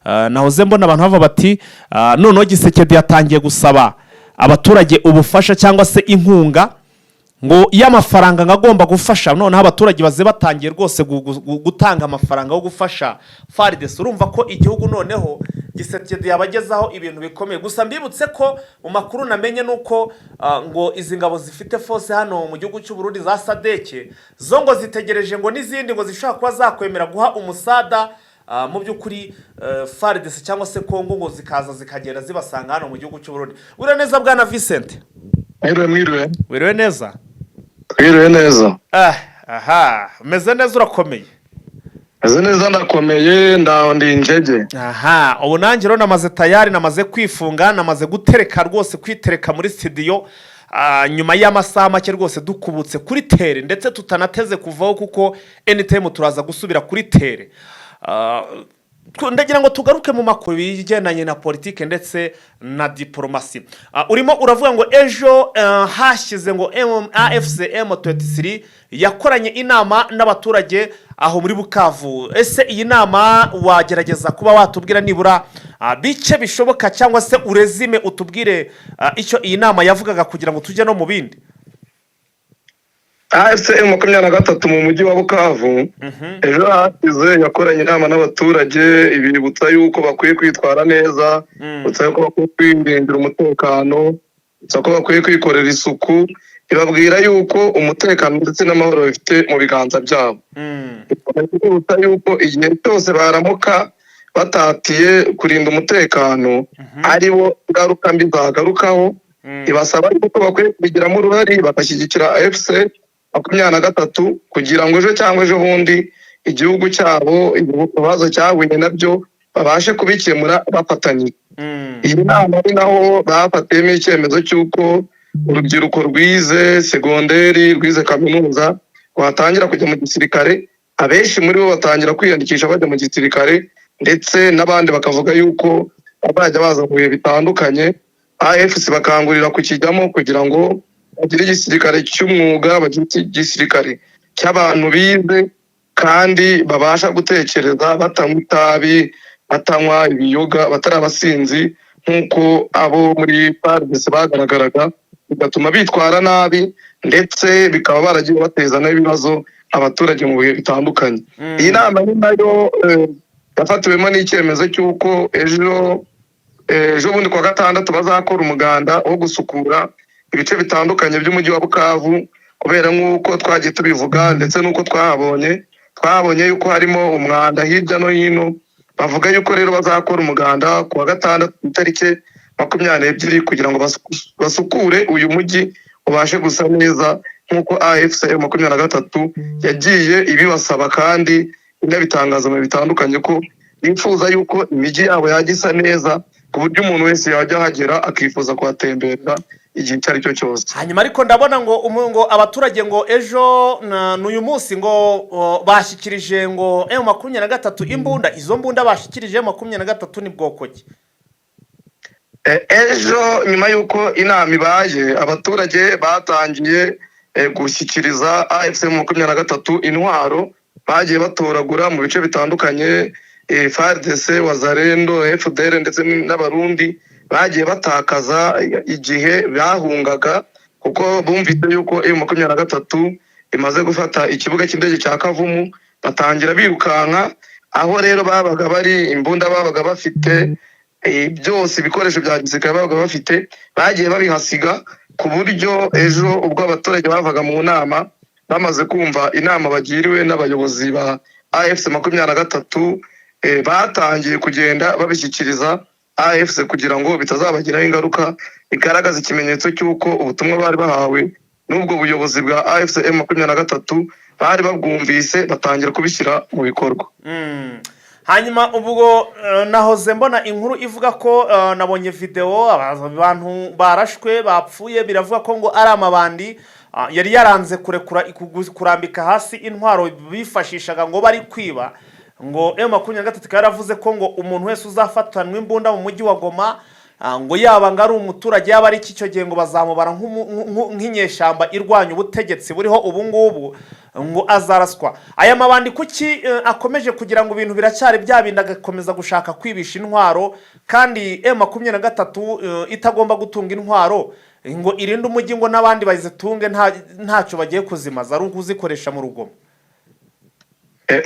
Nahoze mbona abantu bava bati noneho Tshisekedi yatangiye gusaba abaturage ubufasha cyangwa se inkunga ngo y'amafaranga ngo agomba gufasha. Noneho abaturage baze batangiye rwose gutanga amafaranga yo gufasha FARDC. Urumva ko igihugu noneho Tshisekedi yabagezaho ibintu bikomeye. Gusa mbibutse ko mu makuru namenye ni uko ngo izi ngabo zifite force hano mu gihugu cy'u Burundi za SADC zo ngo zitegereje ngo n'izindi ngo zishobora kuba zakwemera guha umusada mu by'ukuri FARDC cyangwa se Kongo, ngo zikaza zikagenda zibasanga hano mu gihugu cy'u Burundi. Wiriwe neza, bwana Vincent? Mwiriwe, mwiriwe. Wiriwe neza? Mwiriwe neza. Aha, umeze neza, urakomeye? Meze neza, ndakomeye, ndaho ndi injege. Aha, ubu nanjye rero namaze tayari, namaze kwifunga, namaze gutereka rwose, kwitereka muri studio. Nyuma y'amasaha make rwose dukubutse kuri terrain, ndetse tutanateze kuvaho kuko anytime turaza gusubira kuri terrain. Ndagira ngo tugaruke mu makuru bigendanye na politike ndetse na diporomasi. Urimo uravuga ngo ejo hashyize ngo AFC M23 yakoranye inama n'abaturage aho muri Bukavu. Ese iyi nama wagerageza kuba watubwira nibura bice bishoboka, cyangwa se urezime utubwire icyo iyi nama yavugaga kugira ngo tujye no mu bindi? AFC M23 mu mujyi wa Bukavu ejo hashize yakoranye inama n'abaturage, ibibutsa yuko bakwiye kwitwara neza, ibutsa yuko bakwiye kwirindira umutekano, ibutsa ko bakwiye kwikorera isuku, ibabwira yuko umutekano ndetse n'amahoro bifite mu biganza byabo. Ibibutsa yuko igihe cyose baramuka batatiye kurinda umutekano, ari bo ngaruka mbi zagarukaho. Ibasaba yuko bakwiye kubigiramo uruhare, bagashyigikira AFC 23 kugira ngo ejo cyangwa ejo bundi igihugu cyabo ibibazo cyahuye nabyo babashe kubikemura bafatanyije. Iyi nama ari naho bafatiyemo icyemezo cy'uko urubyiruko rwize segonderi, rwize kaminuza, rwatangira kujya mu gisirikare. Abenshi muri bo batangira kwiyandikisha bajya mu gisirikare, ndetse n'abandi bakavuga yuko bazajya baza mu bihe bitandukanye. AFC bakangurira kukijyamo kugira ngo bagire igisirikare cy'umwuga, bagire igisirikare cy'abantu bize kandi babasha gutekereza, batanywa itabi, batanywa ibiyoga, batari abasinzi nk'uko abo muri FARDC bagaragaraga, bigatuma bitwara nabi, ndetse bikaba baragiye bateza n'ibibazo abaturage mu bihe bitandukanye. Iyi nama ni nayo yafatiwemo n'icyemezo cy'uko ejo bundi kuwa gatandatu bazakora umuganda wo gusukura ibice bitandukanye by'umujyi wa Bukavu, kubera nk'uko twagiye tubivuga ndetse n'uko twabonye yuko harimo umwanda hirya no hino. Bavuga yuko rero bazakora umuganda kuwa gatandatu itariki 22 kugira ngo basukure uyu mujyi ubashe gusa neza, nk'uko AFC 23 yagiye ibibasaba kandi inabitangaza mu bihe bitandukanye ko bifuza yuko imijyi yabo yajya isa neza, ku buryo umuntu wese yajya ahagera akifuza kuhatemberera igihe icyo ari cyo cyose. Hanyuma ariko ndabona ngo ngo abaturage ngo ejo n'uyu munsi ngo bashyikirije ngo M23 imbunda. Izo mbunda bashyikirije M23 ni bwoko ki? Ejo nyuma y'uko inama ibaye, abaturage batangiye gushyikiriza AFC 23 intwaro bagiye batoragura mu bice bitandukanye, FARDC, Wazalendo, FDLR ndetse n'Abarundi bagiye batakaza igihe bahungaga, kuko bumvise yuko M23 imaze gufata ikibuga cy'indege cya Kavumu, batangira birukanka. Aho rero babaga bari, imbunda babaga bafite, byose ibikoresho bya gisirikare babaga bafite, bagiye babihasiga, ku buryo ejo ubwo abaturage bavaga mu nama, bamaze kumva inama bagiriwe n'abayobozi ba AFC 23, batangiye kugenda babishyikiriza AFC kugira ngo bitazabagiraho ingaruka. Bigaragaza ikimenyetso cy'uko ubutumwa bari bahawe n'ubwo buyobozi bwa AFC 23 bari babwumvise, batangira kubishyira mu bikorwa. Hanyuma ubwo nahoze mbona inkuru ivuga ko nabonye videwo, abantu barashwe bapfuye, biravuga ko ngo ari amabandi yari yaranze kurekura kurambika hasi intwaro bifashishaga ngo bari kwiba. Ngo M23 ikaba yaravuze ko ngo umuntu wese uzafatanwa imbunda mu mujyi wa Goma, ngo yaba ngo ari umuturage, yaba ari iki, icyo gihe ngo bazamubara nk'inyeshyamba irwanya ubutegetsi buriho ubu ngubu, ngo azaraswa. Aya mabandi kuki akomeje kugira ngo ibintu biracyari bya bindi, agakomeza gushaka kwibisha intwaro, kandi M23 itagomba gutunga intwaro ngo irinde umujyi, ngo n'abandi bazitunge ntacyo bagiye kuzimaza, ari ukuzikoresha mu rugomo?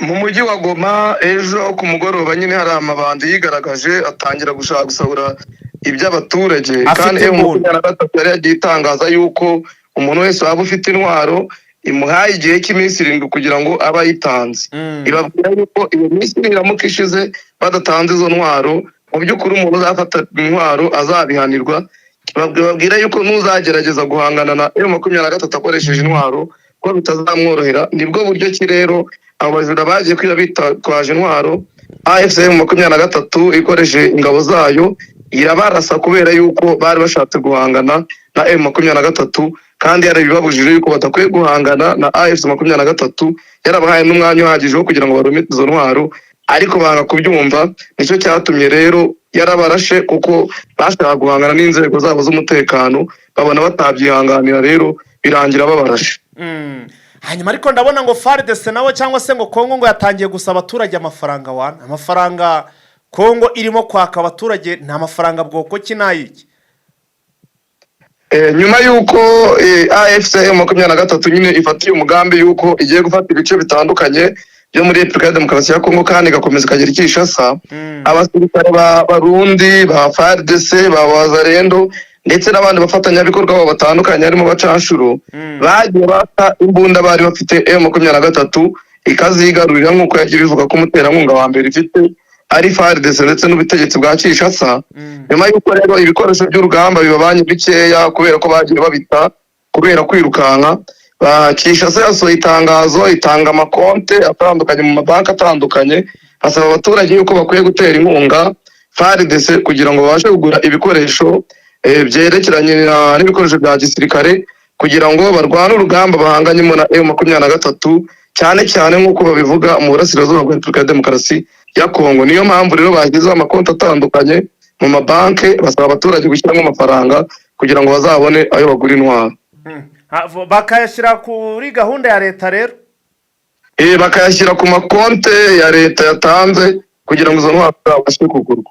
Mu mujyi wa Goma ejo ku mugoroba nyine hari amabandi yigaragaje, atangira gushaka gusahura iby'abaturage. Afite Kandi imbunda. M23 yari yagiye itangaza yuko umuntu wese waba ufite intwaro imuhaye igihe cy'iminsi 7 kugira ngo abe ayitanze. Ibabwira yuko iyo minsi niramuka ishize badatanze izo ntwaro, mu by'ukuri umuntu uzafata intwaro azabihanirwa. Babwira yuko n'uzagerageza guhangana na M23 akoresheje intwaro ko bitazamworohera. Nibwo buryo ki rero abo bajura bagiye kwiba bitwaje intwaro, AFC M 23 ikoresheje ingabo zayo irabarasa, kubera yuko bari bashatse guhangana na M 23, kandi yarabibabujije yuko badakwiye guhangana na AFC 23, yarabahaye n'umwanya uhagije wo kugira ngo barome izo ntwaro, ariko banga kubyumva. Nicyo cyatumye rero yarabarashe, kuko bashakaga guhangana n'inzego zabo z'umutekano, babona batabyihanganira, rero birangira babarashe. Hanyuma ariko ndabona ngo FARDC nawe cyangwa se ngo Kongo ngo yatangiye gusaba abaturage amafaranga wana. Amafaranga Kongo irimo kwaka abaturage ni amafaranga bwoko ki n'ayiki? Nyuma y'uko AFC 23 nyine ifatiye umugambi y'uko igiye gufata ibice bitandukanye byo muri Repubulika ya Demokarasi ya Kongo, kandi igakomeza ikagera i Kinshasa, abasirikare ba Barundi, ba FARDC, ba Wazalendo ndetse n'abandi bafatanyabikorwa babo batandukanye harimo abacanshuro, bagiye bata imbunda bari bafite, M 23 ikazigarurira, nk'uko yagiye bivuga ko umuterankunga wa mbere ifite ari FARDC ndetse n'ubutegetsi bwa Kinshasa. Nyuma y'uko rero ibikoresho by'urugamba bibabanye bikeya kubera ko bagiye babita kubera kwirukanka, Kinshasa yasohoye itangazo, itanga amakonte atandukanye mu mabanki atandukanye, asaba abaturage yuko bakwiye gutera inkunga FARDC kugira ngo babashe kugura ibikoresho byerekeranye n'ibikoresho bya gisirikare, kugira ngo barwane urugamba bahanganyemo na M 23, cyane cyane nk'uko babivuga mu burasirazuba bwa Repubulika ya Demokarasi ya Kongo. Niyo mpamvu rero bashyizeho amakonti atandukanye mu mabanki, basaba abaturage gushyiramo amafaranga kugira ngo bazabone ayo bagura intwaro. Bakayashyira kuri gahunda ya leta rero? Bakayashyira ku makonte ya leta yatanze kugira ngo izo ntwaro zibashe kugurwa.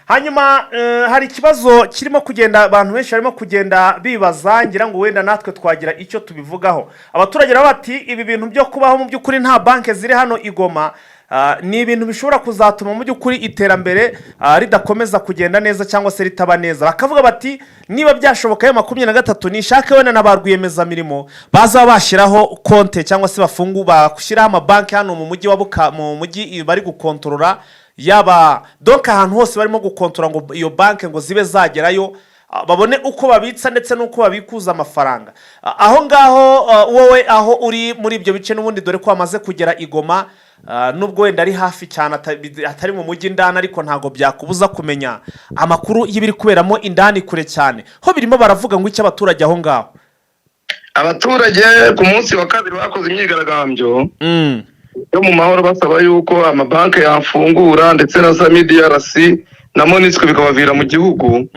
Hanyuma hari ikibazo kirimo kugenda, abantu benshi barimo kugenda bibaza, ngira ngo wenda natwe twagira icyo tubivugaho. Abaturage nabo bati ibi bintu byo kubaho mu by'ukuri nta banki ziri hano i Goma, ni ibintu bishobora kuzatuma mu by'ukuri iterambere ridakomeza kugenda neza cyangwa se ritaba neza. Bakavuga bati niba byashoboka ayo 23 nishake wenda na ba rwiyemezamirimo bazaba bashyiraho konte cyangwa se bafungu bashyiraho amabanki hano mu mujyi wa Buka, mu mujyi bari gukontorora, yaba donc ahantu hose barimo gukontorora, ngo iyo banki ngo zibe zagerayo, babone uko babitsa ndetse n'uko babikuza amafaranga. Aho ngaho wowe aho uri muri ibyo bice n'ubundi, dore ko wamaze kugera i Goma, nubwo wenda ari hafi cyane atari mu mujyi indani, ariko ntabwo byakubuza kumenya amakuru y'ibiri kuberamo indani kure cyane. Ho birimo baravuga ngo icyo abaturage aho ngaho? Abaturage ku munsi wa kabiri bakoze imyigaragambyo yo mu mahoro, basaba yuko amabanki yafungura, ndetse na SAMIDRC na MONUSCO bikabavira mu gihugu.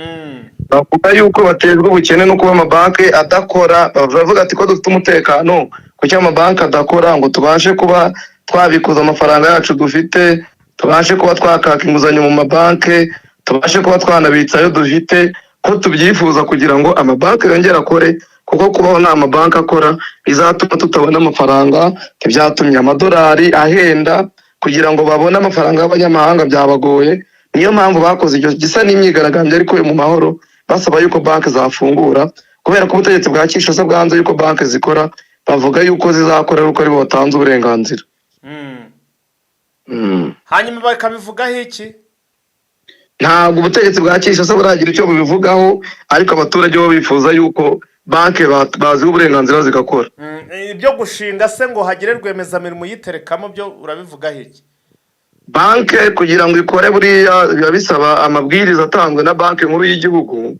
Bavuga yuko batezwa ubukene no kuba amabanki adakora. Bavuga ati ko dufite umutekano, kuki amabanki adakora ngo tubashe kuba twabikuza amafaranga yacu dufite, tubashe kuba twakaka inguzanyo mu mabanki, tubashe kuba twanabitsa ayo dufite, ko tubyifuza kugira ngo amabanki yongere akore, kuko kubaho nta mabanki akora bizatuma tutabona amafaranga. Ntibyatumye amadolari ahenda, kugira ngo babone amafaranga y'abanyamahanga byabagoye. Niyo mpamvu bakoze icyo gisa n'imyigaragambyo ariko yo mu mahoro, basaba yuko banki zafungura, kubera ko ubutegetsi bwa Kinshasa bwanze yuko banki zikora, bavuga yuko zizakora ari uko aribo batanze uburenganzira. Hanyuma bakabivugaho iki? Ntabwo ubutegetsi bwa Kinshasa buragira icyo bubivugaho, ariko abaturage bo bifuza yuko banki baziha uburenganzira zigakora. Ibyo gushinga se ngo hagire rwiyemezamirimo uyiterekamo, byo urabivugaho iki? Banki kugira ngo ikore buriya biba bisaba amabwiriza atanzwe na Banki Nkuru y'Igihugu.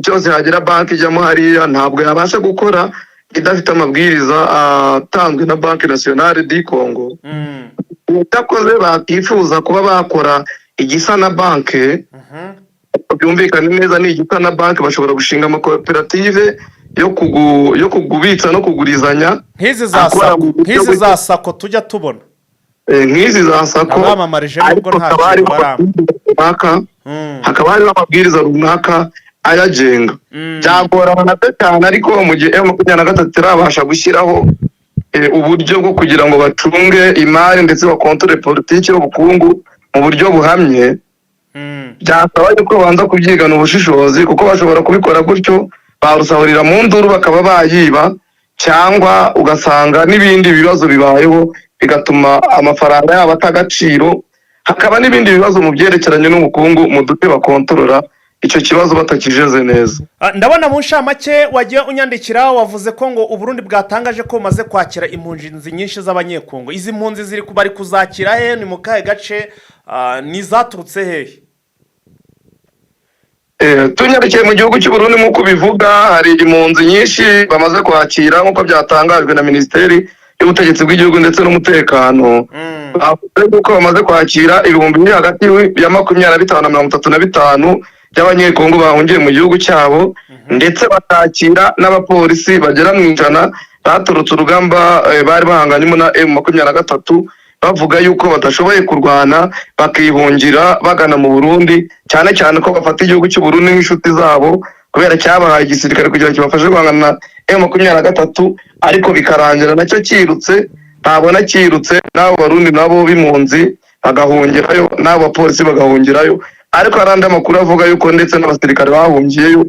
Cyose hagira banki ijyamo hariya, ntabwo yabasha gukora idafite amabwiriza atanzwe na Banque Nationale du Congo. Itakoze bakifuza kuba bakora igisa na banki, byumvikane neza, ni igisa na banki. Bashobora gushinga amakoperative yo kugubitsa no kugurizanya Nk'izi za akora SACCO mu buryo nk'izi za SACCO tujya tubona. Nk'izi za SACCO, Nabamamarije nubwo ariko nta hakaba kintu hariho baramba. amabwiriza runaka, hakaba hariho amabwiriza runaka ayagenga. Byagorana nabyo cyane, ariko mu gihe M 23 irabasha gushyiraho uburyo bwo kugira ngo bacunge imari ndetse bakontore politiki y'ubukungu mu buryo buhamye, byasaba yuko babanza kubyigana ubushishozi, kuko bashobora kubikora gutyo barusahurira mu nduru bakaba bayiba, cyangwa ugasanga n'ibindi bibazo bibayeho bigatuma amafaranga yabo ata agaciro, hakaba n'ibindi bibazo mu byerekeranye n'ubukungu mu duce bakontorora. Icyo kibazo batakijeze neza. Ndabona mu nshamake wagiye unyandikira, wavuze ko ngo Uburundi bwatangaje ko bumaze kwakira impunzi nyinshi z'Abanyekongo. Izi mpunzi ziri bari kuzakira he? Ni mu kahe gace? Ni izaturutse hehe? Tunyarukiye mu gihugu cy'u Burundi, nk'uko ubivuga, hari impunzi nyinshi bamaze kwakira, nk'uko byatangajwe na Minisiteri y'Ubutegetsi bw'Igihugu ndetse n'Umutekano. Bavuze yuko bamaze kwakira ibihumbi biri hagati ya 25 na 35 by'Abanyekongo bahungiye mu gihugu cyabo, ndetse bakakira n'abapolisi bagera mu 100 baturutse urugamba bari bahanganyemo na M23, bavuga yuko badashoboye kurwana, bakihungira bagana mu Burundi, cyane cyane ko bafata igihugu cy'u Burundi nk'inshuti zabo kubera cyabahaye igisirikare kugira ngo kibafashe guhangana na M23, ariko bikarangira nacyo cyirutse. Ntabona cyirutse, n'abo Barundi nabo b'impunzi bagahungirayo, n'abo bapolisi bagahungirayo. Ariko hari andi makuru avuga yuko ndetse n'abasirikare bahungiyeyo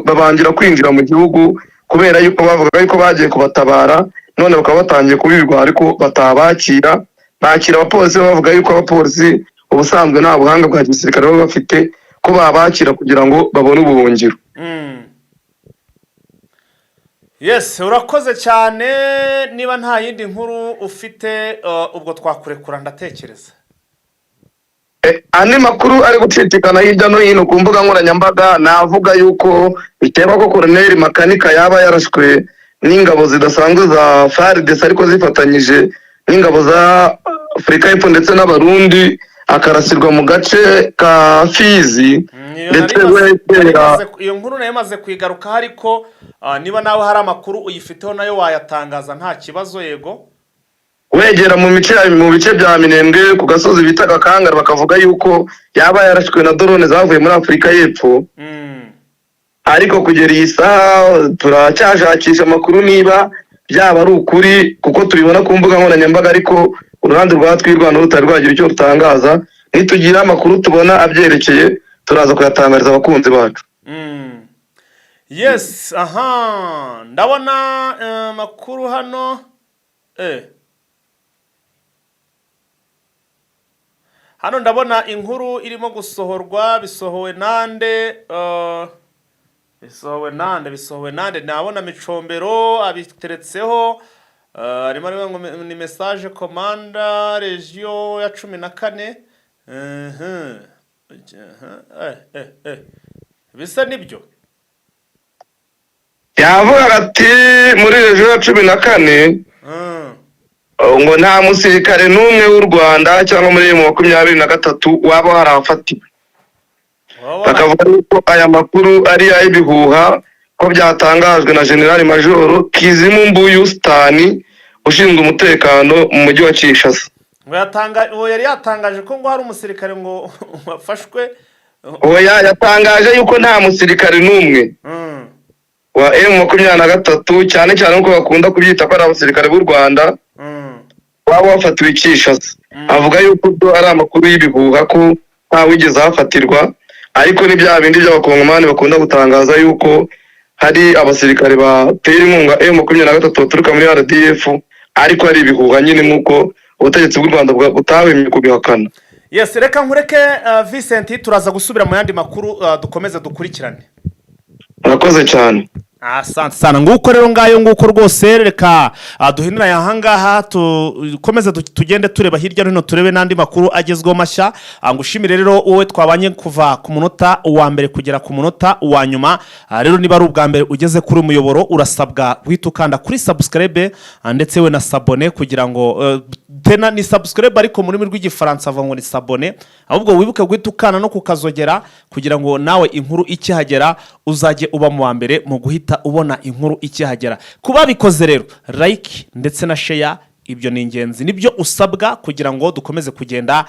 babangira kwinjira mu gihugu, kubera yuko bavugaga yuko bagiye kubatabara, none bakaba batangiye kubibwa, ariko batabakira. Bakira abapolisi, bavuga yuko abapolisi ubusanzwe nta buhanga bwa gisirikare baba bafite, ko babakira kugira ngo babone ubuhungiro. Yes, urakoze cyane. Niba nta yindi nkuru ufite, ubwo twakurekura, ndatekereza. Andi makuru ari gucicikana hirya no hino ku mbuga nkoranyambaga navuga yuko biterwa ko Koroneli Makanika yaba yarashwe n'ingabo zidasanzwe za FARDC, ariko zifatanyije n'ingabo za Afurika y'Epfo ndetse n'Abarundi, akarasirwa mu gace ka Fizi. Iyo Ndetse nari wegera iyo nkuru nayo imaze kuyigarukaho, ariko niba nawe hari amakuru uyifiteho, nayo wayatangaza, nta kibazo, yego. Wegera mu bice bya Minembwe, ku gasozi bita Gakangara, bakavuga yuko yaba yarashwe na drone zavuye muri Afurika y'Epfo. Ariko kugera iyi saha turacyashakisha amakuru niba byaba ari ukuri, kuko tubibona ku mbuga nkoranyambaga, ariko uruhande rwa Twirwaneho rutari rwagira icyo rutangaza. Nitugira amakuru tubona abyerekeye, turaza kuyatangariza abakunzi bacu. Yes, aha ndabona amakuru hano. Hano ndabona inkuru irimo gusohorwa. Bisohowe nande? Bisohowe nande? Bisohowe nande? Nabona Micombero abiteretseho, arimo aravuga ngo ni message commandant région ya 14. Bisa nibyo. Yavugaga ati muri région ya 14 ngo nta musirikare n'umwe w'u Rwanda cyangwa muri M23 waba warahafatiwe. Bakavuga yuko aya makuru ari ay'ibihuha, ko byatangajwe na General Majoro Kizimu Mbuyu Sitani, ushinzwe umutekano mu mujyi wa Kinshasa. Ngo uwo yari yatangaje ko ngo hari umusirikare ngo wafashwe? Oya, yatangaje yuko nta musirikare n'umwe wa M23, cyane cyane nkuko bakunda kubyita ko ari abasirikare b'u Rwanda, waba wafatiwe i Kinshasa. Avuga yuko byo ari amakuru y'ibihuha, ko ntawigeze ahafatirwa, ariko ni bya bindi by'Abakongomani bakunda gutangaza yuko hari abasirikare batera inkunga M23 baturuka muri RDF, ariko ari ibihuha nyine, nk'uko ubutegetsi bw'u Rwanda butahwemye kubihakana. Yes, reka nkureke, Vincent, turaza gusubira mu yandi makuru, dukomeze dukurikirane. Murakoze cyane. Asante sana. Nguko rero, ngayo nguko rwose. Reka duhinira ahangaha, dukomeze tugende tureba hirya no hino, turebe n'andi makuru agezweho mashya. Ngushimire rero wowe twabanye kuva ku munota wa mbere kugera ku munota wa nyuma. Rero niba ari ubwa mbere ugeze kuri uyu muyoboro, urasabwa guhita ukanda kuri subscribe, ndetse we na s'abonner, kugira ngo tena ni subscribe, ariko mu rurimi rw'Igifaransa avuga ngo ni s'abonner. Ahubwo wibuke guhita ukanda no kukazogera, kugira ngo nawe inkuru ikihagera uzajye uba mu wa mbere mu guhita ubona inkuru ikihagera. Ku babikoze rero, like ndetse na share, ibyo ni ingenzi, nibyo usabwa kugira ngo dukomeze kugenda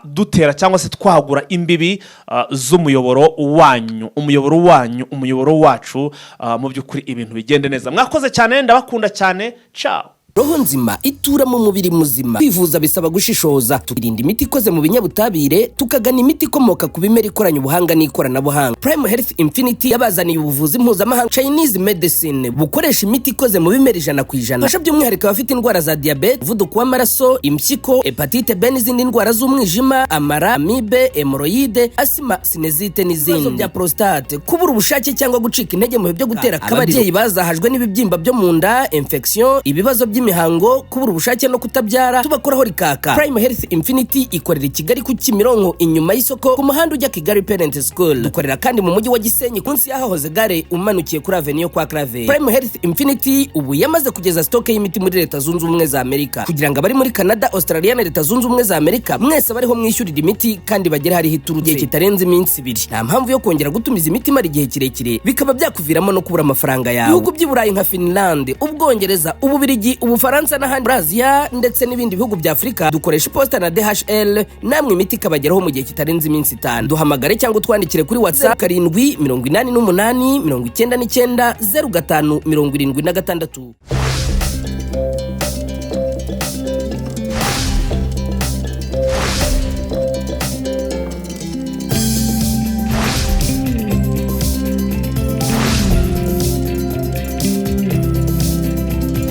dutera cyangwa se twagura imbibi z'umuyoboro wanyu, umuyoboro wanyu, umuyoboro wacu, mu by'ukuri ibintu bigende neza. Mwakoze cyane, ndabakunda cyane, ciao. Roho nzima itura mu mubiri muzima. Kwivuza bisaba gushishoza, tukirinda imiti ikoze mu binyabutabire, tukagana imiti ikomoka ku bimera ikoranye ubuhanga n'ikoranabuhanga. Prime Health Infinity yabazaniye ubuvuzi mpuzamahanga, Chinese medicine, bukoresha imiti ikoze mu bimera 100%. Fasha by'umwihariko abafite indwara za diyabete, umuvuduko w'amaraso, impyiko, hépatite B n'izindi ndwara z'umwijima, amara, amibe, hémorroïdes, asima, sinusite n'izindi, ibibazo bya prostate, kubura ubushake cyangwa gucika intege mu bihe byo gutera akabariro, ababyeyi bazahajwe n'ibibyimba byo mu nda, infection, ibibazo by'imihango, kubura ubushake no kutabyara, tubakoraho rikaka. Prime Health Infinity ikorera i Kigali ku Kimironko, inyuma y'isoko, ku muhanda ujya Kigali Parent School. Dukorera kandi mu mujyi wa Gisenyi, munsi y'ahahoze gare, umanukiye kuri avenue yo kwa Claver. Prime Health Infinity ubu yamaze kugeza stock y'imiti muri Leta Zunze Ubumwe za Amerika, kugira ngo abari muri Canada, Australia na Leta Zunze Ubumwe za Amerika mwese bariho mwishyurira imiti kandi bagere hariho iturutse igihe kitarenze iminsi 2. Nta mpamvu yo kongera gutumiza imiti imara igihe kirekire, bikaba byakuviramo no kubura amafaranga yawe. Ibihugu by'i Burayi nka Finland, Ubwongereza, Ububirigi, Ubufaransa n'ahandi muri Aziya ndetse n'ibindi bihugu bya Afurika, dukoresha iposita na DHL, namwe imiti ikabageraho mu gihe kitarenze iminsi 5. Duhamagare cyangwa utwandikire kuri WhatsApp: 788 99 05 76.